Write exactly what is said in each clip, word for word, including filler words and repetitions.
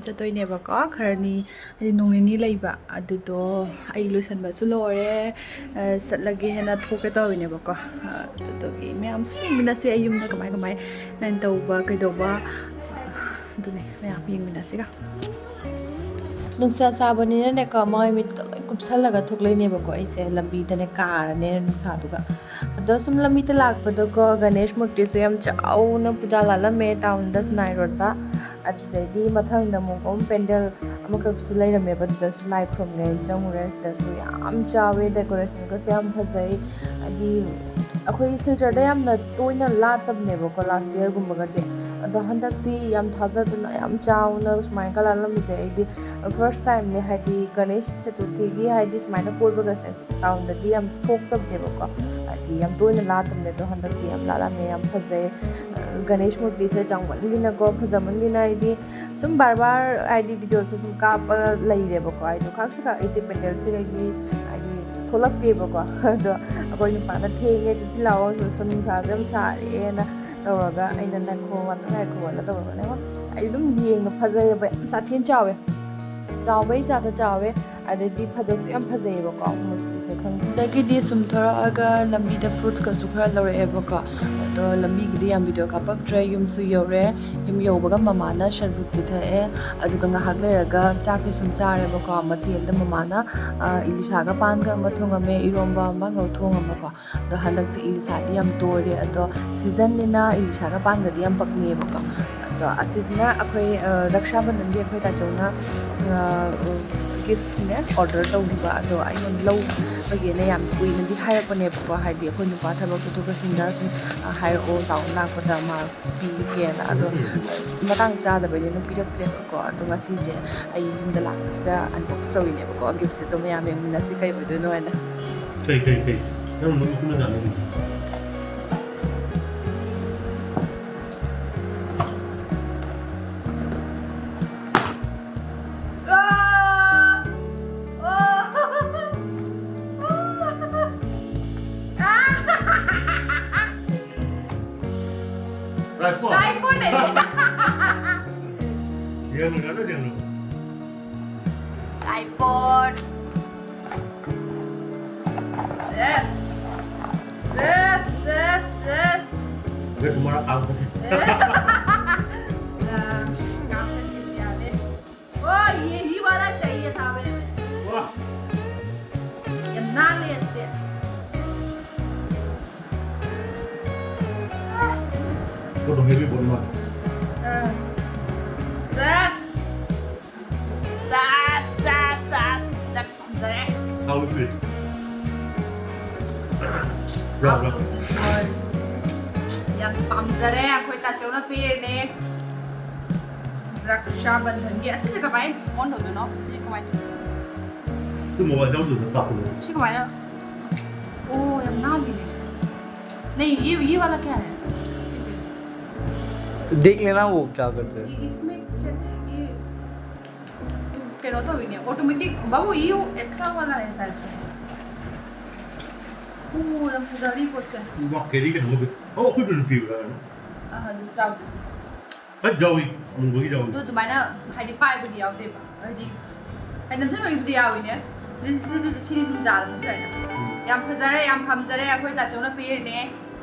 ꯆꯠꯇꯣꯏꯅꯦꯕꯀꯣ, ꯈꯔꯅꯤ, ꯍꯥꯏꯗꯤ ꯅꯣꯡ ꯅꯤꯅꯤ ꯂꯩꯕ꯫ ꯑꯗꯨꯗꯣ ꯑꯩ ꯂꯣꯏꯁꯟꯕꯁꯨ ꯂꯣꯏꯔꯦ, ꯑ, ꯆꯠꯂꯒꯦ ꯍꯥꯏꯅ ꯊꯣꯛꯀꯦ ꯇꯧꯔꯤꯅꯦꯕꯀꯣ꯫ ꯑ, ꯑꯗꯨꯒꯤ ꯃꯌꯥꯝꯁꯨ ꯌꯦꯡꯃꯤꯟꯅꯁꯦ, ꯑꯩ ꯌꯨꯝꯗ ꯀꯃꯥꯏ ꯀꯃꯥꯏꯅ ꯇꯧꯕ ꯀꯩꯗꯧꯕ, ꯑꯗꯨꯅꯦ ꯃꯌꯥꯝ ꯌꯦꯡꯃꯤꯟꯅꯁꯤꯒ꯫ ꯅꯨꯡꯁꯥ ꯁꯥꯕꯅꯤꯅꯅꯦꯀꯣ, ꯃꯥꯏ ꯃꯤꯠꯀ ꯂꯣꯏ ꯀꯨꯞꯁꯜꯂꯒ ꯊꯣꯛꯂꯛꯏꯅꯦꯕꯀꯣ ꯑꯩꯁꯦ, ꯂꯝꯕꯤꯗꯅꯦ ꯀꯥꯔꯅꯦ ꯅꯨꯡꯁꯥꯗꯨꯒ꯫ ꯑꯗꯣ ꯁꯨꯝ ꯂꯝꯕꯤꯗ ꯂꯥꯛꯄꯗꯀꯣ, ꯒꯅꯦꯁ ꯃꯨꯔꯇꯤꯁꯨ ꯌꯥꯝ ꯆꯥꯎꯅ ꯄꯨꯖꯥ ꯂꯥꯠꯂꯝꯃꯦ ꯇꯥꯎꯟꯗ, ꯁꯤꯅꯥꯏ ꯔꯣꯗꯇ꯫ ꯑꯗꯨꯗꯩꯗꯤ ꯃꯊꯪꯗ ꯑꯃꯨꯛ ꯑꯃꯨꯛ ꯄꯦꯟꯗꯦꯜ ꯑꯃꯈꯛꯁꯨ ꯂꯩꯔꯝꯃꯦꯕ, ꯑꯗꯨꯗꯁꯨ ꯂꯥꯏ ꯈꯨꯔꯨꯝꯒꯦ ꯆꯪꯉꯨꯔꯦ꯫ ꯁꯤꯗꯁꯨ ꯌꯥꯝ ꯆꯥꯎꯋꯦ, ꯗꯦꯀꯣꯔꯦꯁꯟꯒꯁꯦ ꯌꯥꯝ ꯐꯖꯩ꯫ ꯍꯥꯏꯗꯤ ꯑꯩꯈꯣꯏ ꯁꯤꯜꯆꯔꯗ ꯌꯥꯝꯅ ꯇꯣꯏꯅ ꯂꯥꯠꯇꯕꯅꯦꯕꯀꯣ ꯂꯥꯁ ꯌꯔꯒꯨꯝꯕꯒꯗꯤ, ꯑꯗꯣ ꯍꯟꯗꯛꯇꯤ ꯌꯥꯝ ꯊꯥꯖꯗꯅ ꯌꯥꯝ ꯆꯥꯎꯅ ꯁꯨꯃꯥꯏꯅꯒ ꯂꯥꯠꯂꯝꯃꯤꯁꯦ ꯑꯩꯗꯤ ꯐꯥꯔꯁ ꯇꯥꯏꯝꯅꯦ꯫ ꯍꯥꯏꯗꯤ ꯒꯅꯦꯁ ꯆꯇꯨꯔꯊꯤꯒꯤ ꯍꯥꯏꯗꯤ ꯁꯨꯃꯥꯏꯅ ꯀꯣꯏꯕꯒꯁꯦ ꯇꯥꯎꯟꯗꯗꯤ ꯌꯥꯝ ꯊꯣꯛꯇꯕꯅꯦꯕꯀꯣ, ꯍꯥꯏꯗꯤ ꯌꯥꯝ ꯇꯣꯏꯅ ꯂꯥꯠꯇꯕꯅꯦ꯫ ꯑꯗꯣ ꯍꯟꯗꯛꯇꯤ ꯌꯥꯝ ꯂꯥꯠꯂꯝꯃꯦ, ꯌꯥꯝ ꯐꯖꯩ꯫ ꯒꯅꯦꯁ ꯃꯨꯔꯇꯤꯁꯦ ꯆꯥꯎꯃꯟꯒꯤꯅꯀꯣ, ꯐꯖꯃꯟꯒꯤꯅ ꯍꯥꯏꯗꯤ ꯁꯨꯝ ꯕꯥꯔ ꯕꯥꯔ ꯍꯥꯏꯗꯤ ꯚꯤꯗꯤꯑꯣꯁꯦ ꯁꯨꯝ ꯀꯥꯞꯄꯒ ꯂꯩꯔꯦꯕꯀꯣ꯫ ꯑꯩꯗꯣ ꯈꯥꯛꯁꯤ ꯈꯥꯛ ꯑꯩꯁꯦ ꯄꯦꯟꯗꯦꯜꯁꯤꯗꯒꯤ ꯍꯥꯏꯗꯤ ꯊꯣꯛꯂꯛꯇꯦꯕꯀꯣ꯫ ꯑꯗꯣ ꯑꯩꯈꯣꯏ ꯅꯨꯄꯥꯅ "ꯊꯦꯡꯉꯦ, ꯆꯠꯁꯤ ꯂꯥꯛꯑꯣ, ꯁꯨꯝ ꯅꯨꯡꯁꯥꯁꯨ ꯌꯥꯝ ꯁꯥꯔꯛꯑꯦꯅ" ꯇꯧꯔꯒ, ꯑꯩꯅ "ꯉꯥꯏꯈꯣ, ꯉꯥꯛꯇꯪ ꯉꯥꯏꯈꯣ" ꯑꯅ ꯇꯧꯔꯒꯅꯦ꯫ ꯑꯩ ꯑꯗꯨꯝ ꯌꯦꯡꯉ ꯐꯖꯩꯌꯦꯕ, ꯌꯥꯝ ꯁꯥꯊꯤꯅ ꯆꯥꯎꯋꯦ, ꯆꯥꯎꯕꯩ ꯆꯥꯗ ꯆꯥꯎꯋꯦ꯫ ꯑꯗꯩꯗꯤ ꯐꯖꯁꯨ ꯌꯥꯝ ꯐꯖꯩꯌꯦꯕꯀꯣ ꯃꯨꯔꯇꯤꯁꯦ, ꯈꯪꯗꯦ꯫ ꯑꯗꯒꯤꯗꯤ ꯁꯨꯝ ꯊꯣꯔꯛꯑꯒ ꯂꯝꯕꯤꯗ ꯐ꯭ꯔꯨꯠꯁꯀꯁꯨ ꯈꯔ ꯂꯧꯔꯛꯑꯦꯕꯀꯣ꯫ ꯑꯗꯣ ꯂꯝꯕꯤꯒꯤꯗꯤ ꯌꯥꯝ ꯚꯤꯗꯤꯑꯣ ꯀꯥꯞꯄꯛꯇ꯭ꯔꯦ꯫ ꯌꯨꯝꯁꯨ ꯌꯧꯔꯦ꯫ ꯌꯨꯝ ꯌꯧꯕꯒ ꯃꯃꯥꯅ ꯁꯔꯕꯨꯠ ꯄꯤꯊꯛꯑꯦ꯫ ꯑꯗꯨꯒ ꯉꯥꯏꯍꯥꯛ ꯂꯩꯔꯒ ꯆꯥꯛꯁꯦ ꯁꯨꯝ ꯆꯥꯔꯦꯕꯀꯣ꯫ ꯃꯊꯦꯜꯗ ꯃꯃꯥꯅ, ꯑ, ꯏꯂꯤꯁꯥꯒ ꯄꯥꯟꯒ ꯑꯃ ꯊꯣꯡꯉꯝꯃꯦ, ꯏꯔꯣꯝꯕ ꯑꯃ ꯉꯧꯊꯣꯡꯉꯝꯃꯀꯣ꯫ ꯑꯗꯣ ꯍꯟꯗꯛꯁꯦ ꯏꯂꯤꯁꯥꯗꯤ ꯌꯥꯝ ꯇꯣꯏꯔꯦ꯫ ꯑꯗꯣ ꯁꯤꯖꯟꯅꯤꯅ ꯏꯂꯤꯁꯥꯒ ꯄꯥꯟꯒꯗꯤ ꯌꯥꯝ ꯄꯛꯅꯩꯌꯦꯕꯀꯣ꯫ ꯑꯗꯣ ꯑꯁꯤꯁꯤꯅ ꯑꯩꯈꯣꯏ, ꯑ, ꯔꯛꯁꯥ ꯕꯟꯙꯟꯒꯤ ꯑꯩꯈꯣꯏ ꯇꯥꯆꯧꯅ, ꯑ, ꯒꯤꯐꯅꯦ ꯑꯣꯔꯗꯔ ꯇꯧꯈꯤꯕ꯫ ꯑꯗꯣ ꯑꯩꯉꯣꯟꯗ ꯂꯧꯕꯒꯤꯅ ꯌꯥꯝ ꯀꯨꯏꯅꯗꯤ ꯍꯥꯏꯔꯛꯄꯅꯦꯕꯀꯣ, ꯍꯥꯏꯗꯤ ꯑꯩꯈꯣꯏ ꯅꯨꯄꯥ ꯊꯕꯛ ꯆꯠꯊꯣꯛ ꯆꯠꯁꯤꯟꯗ ꯁꯨꯝ, ꯑ, ꯍꯥꯏꯔꯛꯑꯣ, ꯇꯥꯎꯟ ꯂꯥꯛꯄꯗ ꯃꯥ ꯄꯤꯒꯦꯅ꯫ ꯑꯗꯣ ꯃꯇꯥꯡ ꯆꯥꯗꯕꯩꯅꯦ ꯑꯗꯨꯝ ꯄꯤꯔꯛꯇ꯭ꯔꯦꯕꯀꯣ꯫ ꯑꯗꯣ ꯉꯁꯤꯁꯦ ꯑꯩ ꯌꯨꯝꯗ ꯂꯥꯛꯄꯁꯤꯗ ꯑꯟꯕꯣꯛꯁ ꯇꯧꯔꯤꯅꯦꯕꯀꯣ ꯒꯤꯐꯁꯦ꯫ ꯑꯗꯣ ꯃꯌꯥꯝ ꯌꯦꯡꯃꯤꯟꯅꯁꯤ ꯀꯩ ꯑꯣꯏꯗꯣꯏꯅꯣ ꯍꯥꯏꯅ꯫ ꯀꯩ, ꯀꯩ, ꯀꯩ? ꯅꯪ ꯂꯣꯏ ꯈꯨꯝꯅ ꯆꯥꯅꯕꯤ꯫ Tripod. Tripod. Tripod. Yes. Yes, yes, yes. ये तुम्हारा काम है। काम करके भी आ गए। ओ, यही वाला चाहिए था हमें। वाह। ये ना लेते। वो तो मेरी बोलना। सस। ꯁꯥꯁ, ꯁꯥꯁ, ꯁꯥꯁ, ꯌꯥꯝ ꯄꯥꯝꯖꯔꯦ꯫ How is it? ꯌꯥꯕ꯭ꯔꯥ? ꯌꯥꯝ ꯄꯥꯝꯖꯔꯦ꯫ ꯑꯩꯈꯣꯏ ꯇꯥꯆꯧꯅ ꯄꯤꯔꯤꯅꯦ꯫ ꯔꯛꯁꯥ ꯕꯟꯙꯟꯒꯤ꯫ ꯑꯁꯤꯁꯦ ꯀꯃꯥꯏꯅ on ꯇꯧꯗꯣꯏꯅꯣ? ꯁꯤ ꯀꯃꯥꯏꯅ ꯇꯧꯗꯣꯏꯅꯣ? ꯁꯤ mobile ꯇꯧꯗꯣꯏꯅꯣ? ꯀꯥꯞꯄꯗꯣ? ꯁꯤ ꯀꯃꯥꯏꯅ? ꯑꯣ, ꯌꯥꯝ ꯅꯥꯜꯂꯤꯅꯦ꯫ नहीं, ये, ये वाला क्या है? ꯁꯤꯁꯦ꯫ देख लेना वो क्या करते हैं। ये, इसमें क्या, ये ꯀꯩꯅꯣ ꯇꯧꯋꯤꯅꯦ, automatic꯫ ꯕꯥꯕꯨ, ये ऐसा वाला है शायद। ꯑꯣ, ꯌꯥꯝ ꯐꯖꯔꯤ ꯄꯣꯠꯁꯦ꯫ ꯃꯥ carry ꯀꯩꯅꯣ ꯇꯧꯕꯤ꯫ ꯑꯣ, ꯑꯩꯈꯣꯏꯗꯁꯨ ꯄꯤꯕ꯭ꯔꯥ ꯀꯩꯅꯣ? ꯑꯥ, ꯑꯗꯨꯝ ꯇꯧ꯫ ꯍꯣꯏ, ꯌꯥꯎꯏ꯫ ꯑꯃꯨꯕꯒꯤ ꯌꯥꯎꯏ꯫ ꯑꯗꯨ ꯑꯗꯨꯃꯥꯏꯅ ꯍꯥꯏꯗꯤ ꯄꯥꯏꯕꯗꯤ ꯌꯥꯎꯗꯦꯕ꯫ ꯍꯥꯏꯗꯤ, ꯍꯥꯏꯗꯤ ꯅꯝꯁꯤꯟꯕꯒꯤꯕꯨꯗꯤ ꯌꯥꯎꯏꯅꯦ꯫ ꯁꯤꯗꯤ, ꯁꯤꯗꯤ, ꯁꯤꯗꯤ ꯑꯗꯨꯝ ꯌꯥꯔꯝꯕꯁꯨ ꯌꯥꯏꯗ꯫ ꯎꯝ꯫ ꯌꯥꯝ ꯐꯖꯔꯦ, ꯌꯥꯝ ꯄꯥꯝꯖꯔꯦ꯫ ꯑꯩꯈꯣꯏ ꯇꯥꯆꯧꯅ ꯄꯤꯔꯤꯅꯦ꯫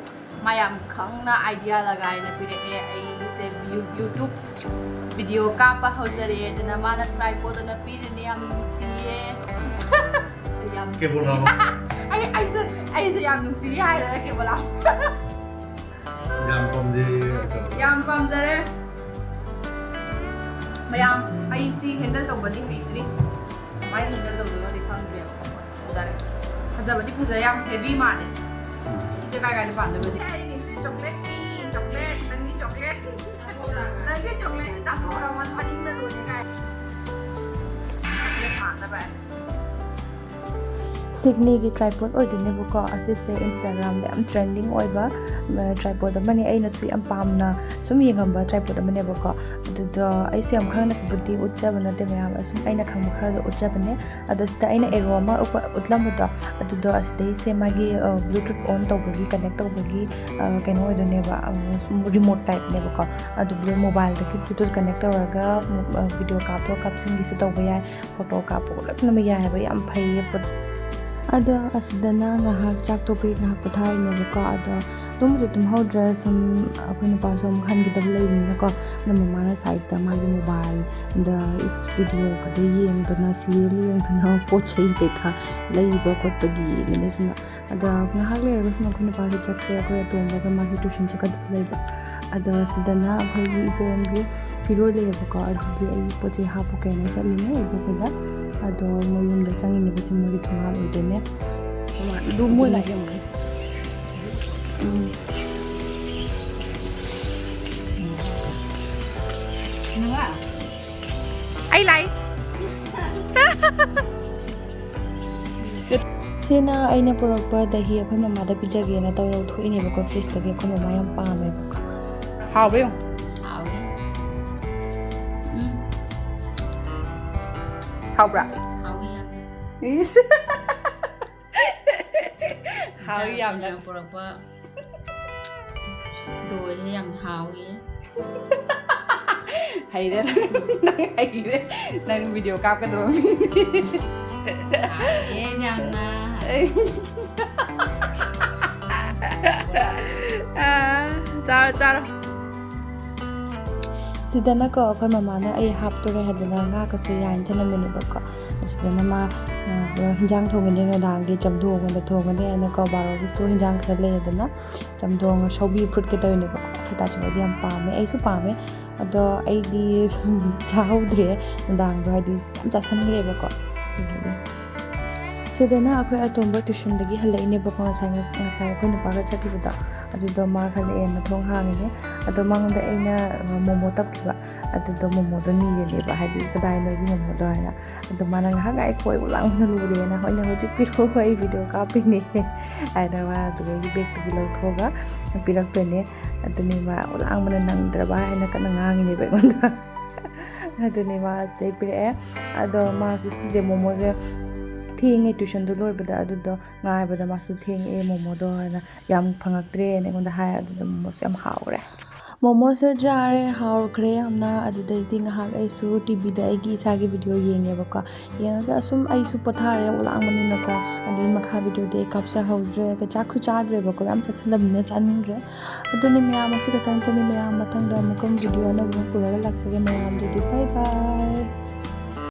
ꯃꯥ ꯌꯥꯝ ꯈꯪꯅ idea ꯂꯒꯥꯏꯅ ꯄꯤꯔꯛꯑꯦ꯫ ꯑꯩꯁꯦ ꯌꯨ-, YouTube video ꯀꯥꯞꯄ ꯍꯧꯖꯔꯛꯑꯦ꯫ ꯑꯗꯨꯅ ꯃꯥꯅ tripod ꯑꯣꯏꯅ ꯄꯤꯔꯤꯅꯦ꯫ ꯌꯥꯝ ꯅꯨꯡꯁꯤꯌꯦ꯫ ꯌꯥꯝ ꯀꯦꯕꯣꯂꯥ꯫ ꯑꯩ, ꯑꯩꯁꯦ, ꯑꯩꯁꯦ ꯌꯥꯝ ꯅꯨꯡꯁꯤꯌꯦ ꯍꯥꯏꯔꯒ ꯀꯦꯕꯣꯂꯥ꯫ ꯌꯥꯝ ꯄꯥꯝꯖꯩ꯫ ꯌꯥꯝ ꯄꯥꯝꯖꯔꯦ꯫ ꯃꯌꯥꯝ, ꯑꯩ ꯁꯤ handle ꯇꯧꯕꯗꯤ ꯍꯩꯇ꯭ꯔꯤ꯫ ꯀꯃꯥꯏꯅ handle ꯇꯧꯗꯣꯏꯅꯣꯗꯤ ꯈꯪꯗ꯭ꯔꯦꯕꯀꯣ꯫ ꯐꯖꯔꯦ꯫ ꯐꯖꯕꯗꯤ ꯐꯖ, ꯌꯥꯝ heavy ꯃꯥꯜꯂꯦ꯫ ꯎꯝ꯫ ꯏꯆꯦ ꯀꯥꯏ ꯀꯥꯏꯗ ꯄꯥꯟꯗꯣꯏꯕ ꯁꯤ? ꯑꯩꯗꯤ ꯁꯤ chocolate ꯅꯤ, chocolate꯫ ꯅꯪꯗꯤ chocolate? ꯅꯪꯗꯤ chocolate ꯆꯥꯊꯣꯛꯑꯣꯔꯣ? ꯃꯥ ꯆꯥꯅꯤꯡꯕ ꯂꯣꯏꯔꯦ ꯀꯥꯏ꯫ Chocolate ꯄꯥꯝꯅꯕ꯫ ꯁꯤꯒꯅꯤꯒꯤ ꯇ꯭ꯔꯥꯏꯄꯣꯠ ꯑꯣꯏꯗꯣꯏꯅꯦꯕꯀꯣ꯫ ꯑꯁꯤꯁꯦ ꯏꯟꯁꯇꯥꯒ꯭ꯔꯥꯝꯗ ꯌꯥꯝ ꯇ꯭ꯔꯦꯟꯗꯤꯡ ꯑꯣꯏꯕ ꯇ꯭ꯔꯥꯏꯄꯣꯠ ꯑꯃꯅꯦ꯫ ꯑꯩꯅꯁꯨ ꯌꯥꯝ ꯄꯥꯝꯅ ꯁꯨꯝ ꯌꯦꯡꯉꯝꯕ ꯇ꯭ꯔꯥꯏꯄꯣꯠ ꯑꯃꯅꯦꯕꯀꯣ꯫ ꯑꯗꯨꯗꯣ ꯑꯩꯁꯨ ꯌꯥꯝ ꯈꯪꯅꯕꯨꯗꯤ ꯎꯠꯆꯕ ꯅꯠꯇꯦ ꯃꯌꯥꯝ, ꯑꯁꯨꯝ ꯑꯩꯅ ꯈꯪꯕ ꯈꯔꯗꯣ ꯎꯠꯆꯕꯅꯦ꯫ ꯑꯗꯣ ꯁꯤꯗ ꯑꯩꯅ ꯑꯦꯔꯣ ꯑꯃ ꯎꯠꯄ- ꯎꯠꯂꯝꯕꯗꯣ, ꯑꯗꯨꯗꯣ ꯑꯁꯤꯗꯩꯁꯦ ꯃꯥꯒꯤ ꯕ꯭ꯂꯨꯇꯨꯠ ꯑꯣꯟ ꯇꯧꯕꯒꯤ, ꯀꯅꯦꯛ ꯇꯧꯕꯒꯤ ꯀꯩꯅꯣ ꯑꯣꯏꯗꯣꯏꯅꯦꯕ, ꯔꯤꯃꯣꯠ ꯇꯥꯏꯞꯅꯦꯕꯀꯣ꯫ ꯑꯗꯨ ꯃꯣꯕꯥꯏꯜꯗꯒꯤ ꯕ꯭ꯂꯨꯇꯨꯠ ꯀꯅꯦꯛ ꯇꯧꯔꯒ ꯚꯤꯗꯤꯑꯣ ꯀꯥꯞꯊꯣꯛ ꯀꯥꯞꯁꯤꯟꯒꯤꯁꯨ ꯇꯧꯕ ꯌꯥꯏ, ꯐꯣꯇꯣ ꯀꯥꯞꯄ ꯂꯣꯏꯅꯃꯛ ꯌꯥꯏ ꯍꯥꯏꯕ, ꯌꯥꯝ ꯐꯩꯌꯦ ꯄꯣꯠ꯫ ꯑꯗꯣ ꯑꯁꯤꯗꯅ ꯉꯥꯏꯍꯥꯛ ꯆꯥꯛ ꯇꯣꯛꯄꯒꯤ ꯉꯥꯏꯍꯥꯛ ꯄꯣꯊꯥꯔꯤꯅꯦꯕꯀꯣ꯫ ꯑꯗꯣ ꯇꯨꯝꯕꯨꯗꯤ ꯇꯨꯝꯍꯧꯗ꯭ꯔꯦ, ꯁꯨꯝ ꯑꯩꯈꯣꯏ ꯅꯨꯄꯥꯁꯨ ꯑꯃꯨꯛ ꯍꯟꯈꯤꯗꯕ ꯂꯩꯕꯅꯤꯅꯀꯣ꯫ ꯑꯗꯣ ꯃꯃꯥꯅ ꯁꯥꯏꯠꯇ ꯃꯥꯒꯤ ꯃꯣꯕꯥꯏꯜꯗ ꯏꯁ ꯚꯤꯗꯤꯑꯣꯒꯗ ꯌꯦꯡꯗꯅ, ꯁꯤꯔꯤꯌꯦꯜ ꯌꯦꯡꯗꯅ, ꯄꯣꯠ ꯆꯩ ꯀꯩꯀꯥ ꯂꯩꯕ ꯈꯣꯠꯄꯒꯤ ꯌꯦꯡꯉꯤꯅꯦ ꯁꯤꯃ꯫ ꯑꯗ ꯉꯥꯏꯍꯥꯛ ꯂꯩꯔꯒ ꯁꯨꯝ ꯑꯩꯈꯣꯏ ꯅꯨꯄꯥꯁꯨ ꯆꯠꯈ꯭ꯔꯦ, ꯑꯩꯈꯣꯏ ꯑꯇꯣꯝꯕꯒ ꯃꯥꯁꯨ ꯇ꯭ꯌꯨꯁꯟ ꯆꯠꯀꯗꯕ ꯂꯩꯕ꯫ ꯑꯗꯣ ꯁꯤꯗꯅ ꯑꯩꯈꯣꯏꯒꯤ ꯏꯕꯣꯝꯒꯤ ꯐꯤꯔꯣꯏ ꯂꯩꯌꯦꯕꯀꯣ, ꯑꯗꯨꯒꯤ ꯑꯩ ꯄꯣꯠ ꯆꯩ ꯍꯥꯞꯄꯨ ꯀꯩꯅ ꯆꯠꯂꯤꯅꯦ ꯏꯕꯣꯛꯈꯣꯏꯗ꯫ ꯑꯗꯣ ꯃꯣꯏ ꯌꯨꯝꯗ ꯆꯪꯉꯤꯅꯦꯕ, ꯁꯤ ꯃꯣꯏꯒꯤ ꯊꯣꯡꯒꯥꯟ ꯑꯣꯏꯗꯣꯏꯅꯦ꯫ ꯑꯗꯨ ꯃꯣꯏ ꯂꯥꯛꯑꯦ ꯌꯦꯡꯉꯨꯅꯦ꯫ ꯎꯝ꯫ ꯑꯩ ꯂꯥꯛꯏ꯫ ꯁꯤꯅ ꯑꯩꯅ ꯄꯨꯔꯛꯄ ꯗꯍꯤ ꯑꯩꯈꯣꯏ ꯃꯃꯥꯗ ꯄꯤꯖꯒꯦꯅ ꯇꯧꯔ ꯂꯧꯊꯣꯛꯏꯅꯦꯕꯀꯣ ꯐ꯭ꯔꯤꯖꯇꯒꯤ꯫ ꯑꯩꯈꯣꯏ ꯃꯃꯥ ꯌꯥꯝ ꯄꯥꯝꯃꯦꯕꯀꯣ꯫ ꯍꯥꯎꯕ ꯌꯦꯡꯉꯨ꯫ ꯍꯥꯎꯋꯦ꯫ ꯎꯝ꯫ ꯍꯥꯎꯕ꯭ꯔꯥ? ꯍꯥꯎꯋꯦ ꯌꯥꯝꯅ꯫ ꯏꯁ꯫ ꯍꯥꯎꯋꯤ ꯌꯥꯝꯅ꯫ ꯏꯟꯖꯥꯡ ꯄꯨꯔꯛꯄ ꯗꯣꯁꯦ ꯌꯥꯝ ꯍꯥꯎꯋꯤ꯫ ꯍꯩꯔꯦ ꯅꯪ, ꯅꯪ ꯍꯩꯔꯦ꯫ ꯅꯪ ꯚꯤꯗꯤꯑꯣ ꯀꯥꯞꯀꯗꯕ ꯃꯤꯅꯤ꯫ ꯍꯥꯎꯋꯦ ꯌꯥꯝꯅ꯫ ꯑꯥ, ꯆꯥꯔꯣ, ꯆꯥꯔꯣ꯫ ꯁꯤꯗꯅꯀꯣ ꯑꯩꯈꯣꯏ ꯃꯃꯥꯅ ꯑꯩ ꯍꯥꯞꯇꯣꯔꯦ ꯍꯥꯏꯗꯅ ꯉꯥꯒꯁꯦ ꯌꯥꯏꯅ ꯊꯅꯝꯃꯤꯅꯦꯕꯀꯣ꯫ ꯑꯁꯤꯗꯅ ꯃꯥ, ꯑ, ꯍꯤꯟꯖꯥꯡ ꯊꯣꯡꯉꯤꯅꯦ ꯅꯨꯡꯗꯥꯡꯒꯤ, ꯆꯝꯊꯣꯡ ꯑꯣꯏꯅ ꯊꯣꯡꯉꯅꯤ ꯍꯥꯏꯅꯀꯣ꯫ ꯕꯥꯔꯣꯒꯤꯁꯨ ꯍꯤꯟꯖꯥꯡ ꯈꯔ ꯂꯩ ꯑꯗꯨꯅ ꯆꯝꯊꯣꯡ ꯁꯧꯒ꯭ꯔꯤ ꯐꯨꯠꯀꯦ ꯇꯧꯔꯤꯅꯦꯕꯀꯣ꯫ ꯑꯩꯈꯣꯏ ꯇꯥꯆꯧꯍꯣꯏꯗꯤ ꯌꯥꯝ ꯄꯥꯝꯃꯦ, ꯑꯩꯁꯨ ꯄꯥꯝꯃꯦ꯫ ꯑꯗꯣ ꯑꯩꯗꯤ ꯆꯥꯍꯧꯗ꯭ꯔꯦ ꯅꯨꯡꯗꯥꯡꯗꯣ, ꯍꯥꯏꯗꯤ ꯌꯥꯝ ꯆꯥꯁꯟꯈ꯭ꯔꯦꯕꯀꯣ꯫ ꯑꯗꯨꯗꯨꯒꯤ ꯁꯤꯗꯅ ꯑꯩꯈꯣꯏ ꯑꯇꯣꯝꯕ tuitionꯗꯒꯤ ꯍꯜꯂꯛꯏꯅꯦꯕꯀꯣ, ꯉꯁꯥꯏ ꯉꯁꯥꯏ ꯑꯩꯈꯣꯏ ꯅꯨꯄꯥꯒ ꯆꯠꯈꯤꯕꯗꯣ꯫ ꯑꯗꯨꯗꯣ ꯃꯥ ꯍꯜꯂꯛꯑꯦꯅ ꯊꯣꯡ ꯍꯥꯡꯉꯤꯅꯦ꯫ ꯑꯗꯣ ꯃꯉꯣꯟꯗ ꯑꯩꯅ ꯃꯣꯃꯣ ꯇꯞꯈꯤꯕ, ꯑꯗꯨꯗꯣ ꯃꯣꯃꯣꯗꯣ ꯅꯤꯔꯦꯅꯦꯕ, ꯍꯥꯏꯗꯤ ꯀꯗꯥꯏꯅꯣꯒꯤ ꯃꯣꯃꯣꯗꯣ ꯍꯥꯏꯅ꯫ ꯑꯗꯣ ꯃꯥꯅ ꯉꯥꯏꯍꯥꯛ ꯉꯥꯏꯈꯣ, ꯑꯩ ꯂꯥꯡꯅ ꯂꯨꯔꯦꯅ, "ꯍꯣꯏꯅꯦ, ꯍꯧꯖꯤꯛ ꯄꯤꯔꯛꯑꯣ, ꯑꯩ video ꯀꯥꯞꯄꯤꯅꯦ" ꯍꯥꯏꯅ ꯃꯥ ꯑꯗꯨꯗꯒꯤ bagꯇꯒꯤ ꯂꯧꯊꯣꯛꯑꯒ ꯄꯤꯔꯛꯇꯣꯏꯅꯦ꯫ ꯑꯗꯨꯅꯦ ꯃꯥ ꯂꯥꯡꯕꯅ ꯅꯪꯗ꯭ꯔꯕ ꯍꯥꯏꯅ ꯀꯟꯅ ꯉꯥꯡꯉꯤꯅꯦꯕ ꯑꯩꯉꯣꯟꯗ꯫ ꯑꯗꯨꯅꯦ ꯃꯥ ꯁꯤꯗꯩ ꯄꯤꯔꯛꯑꯦ꯫ ꯑꯗꯣ ꯃꯥꯁꯨ ꯁꯤꯁꯦ ꯃꯣꯃꯣꯁꯦ ꯊꯦꯡꯉꯦ, tuitionꯗꯣ ꯂꯣꯏꯕꯗ, ꯑꯗꯨꯗꯣ ꯉꯥꯏꯕꯗ ꯃꯥꯁꯨ ꯊꯦꯡꯉꯛꯑꯦ ꯃꯣꯃꯣꯗꯣ ꯍꯥꯏꯅ ꯌꯥꯝ ꯐꯪꯉꯛꯇ꯭ꯔꯦꯅ ꯑꯩꯉꯣꯟꯗ ꯍꯥꯏ꯫ ꯑꯗꯨꯗ ꯃꯣꯃꯣꯁꯦ ꯌꯥꯝ ꯍꯥꯎꯈ꯭ꯔꯦ꯫ ꯃꯣꯃꯣꯁꯦ ꯆꯥꯔꯦ, ꯍꯥꯎꯈ꯭ꯔꯦ ꯌꯥꯝꯅ꯫ ꯑꯗꯨꯗꯩꯗꯤ ꯉꯥꯏꯍꯥꯛ ꯑꯩꯁꯨ TVꯗ ꯑꯩꯒꯤ ꯏꯁꯥꯒꯤ video ꯌꯦꯡꯉꯦꯕꯀꯣ꯫ ꯌꯦꯡꯉꯒ ꯑꯁꯨꯝ ꯑꯩꯁꯨ ꯄꯣꯊꯥꯔꯦ, ꯋꯥꯂꯥꯡꯕꯅꯤꯅꯀꯣ꯫ ꯑꯗꯩ ꯃꯈꯥ videoꯗꯤ ꯑꯩ ꯀꯥꯞꯆꯍꯧꯗ꯭ꯔꯦ, ꯆꯥꯛꯁꯨ ꯆꯥꯗ꯭ꯔꯦꯕꯀꯣ, ꯌꯥꯝ ꯆꯥꯁꯤꯜꯂꯕꯅꯤꯅ ꯆꯥꯅꯤꯡꯗ꯭ꯔꯦ꯫ ꯑꯗꯨꯅꯤ ꯃꯌꯥꯝ, ꯑꯁꯤ ꯈꯛꯇ ꯅꯠꯇꯅꯤ ꯃꯌꯥꯝ, ꯃꯊꯪꯗ ꯑꯃꯨꯛꯀ video ꯑꯅꯧꯕ ꯑꯃ ꯄꯨꯔꯒ ꯂꯥꯛꯆꯒꯦ ꯃꯌꯥꯝꯗꯨꯗꯤ꯫ Bye bye꯫